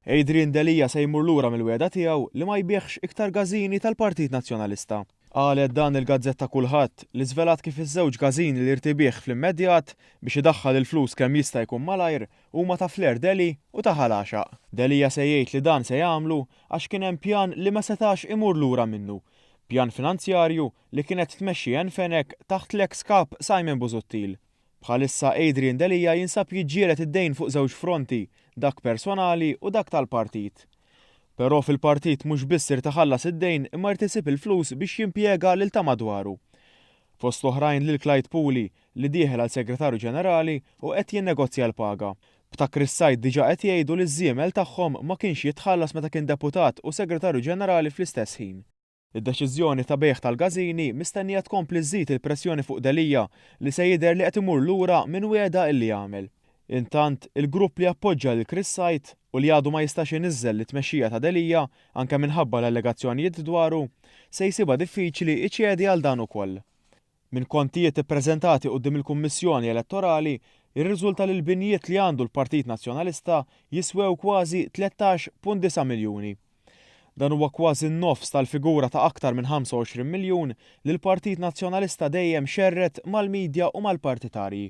Adrian Delia se jmur lura mill-wegħda tiegħu li ma jbigħx iktar gażini tal-Partit Nazzjonalista. Qalet dan il-gazzetta Kullħadd li żvelat kif iż-żewġ gażini li jrid ibigħ fl-immedjat biex idaħħal il-flus kemm jista' jkun malajr huma ta' Fleur Deli u ta' Ħal Għaxaq. Delia se jgħid li dan se jagħmlu għax kien hemm pjan li ma setax imur lura minnu, pjan finanzjarju li kienet tmexxi Ann Fenech taħt l-eks Kap Simon Busuttil. Bħalissa Adrian Delia jinsab jiġġieled id-dejn fuq żewġ fronti, dak personali u dak tal-partit. Però fil-partit mhux biss irid iħallas id-dejn imma jrid isib il-flus biex jimpjega lil ta' madwaru. Fost oħrajn lil Clyde Puli li dieħel għal Segretarju Ġenerali u qed jinnegozja l-paga. B'ta' Chris Said diġà qed jgħidu li ż-żiemel tagħhom ma kienx jitħallas meta kien Deputat u Segretarju Ġenerali fl-istess ħin. Id-deċiżjoni ta' bejgħ tal-gażini mistennija tkompli żżid il-pressjoni fuq Delia li se jidher li qed imur lura minn wiegħda illi għamel. Intant, il-grupp li appoġġa lil Chris Said u li għadu ma jistax iniżżel lit-tmexxija ta' Delia anke minħabba l-allegazzjonijiet dwaru, se jsibha diffiċli iċedi għal dan ukoll. Minn kontijiet ippreżentati quddiem il-Kummissjoni Elettorali, irriżulta li l-binjiet li għandu l-Partit Nazzjonalista jiswew kważi 13.9 miljuni. Dan huwa kważi n-nofs tal-figura ta' aktar minn 25 miljun li l-Partit Nazzjonalista dejjem xerred mal-midja u mal-partitarji.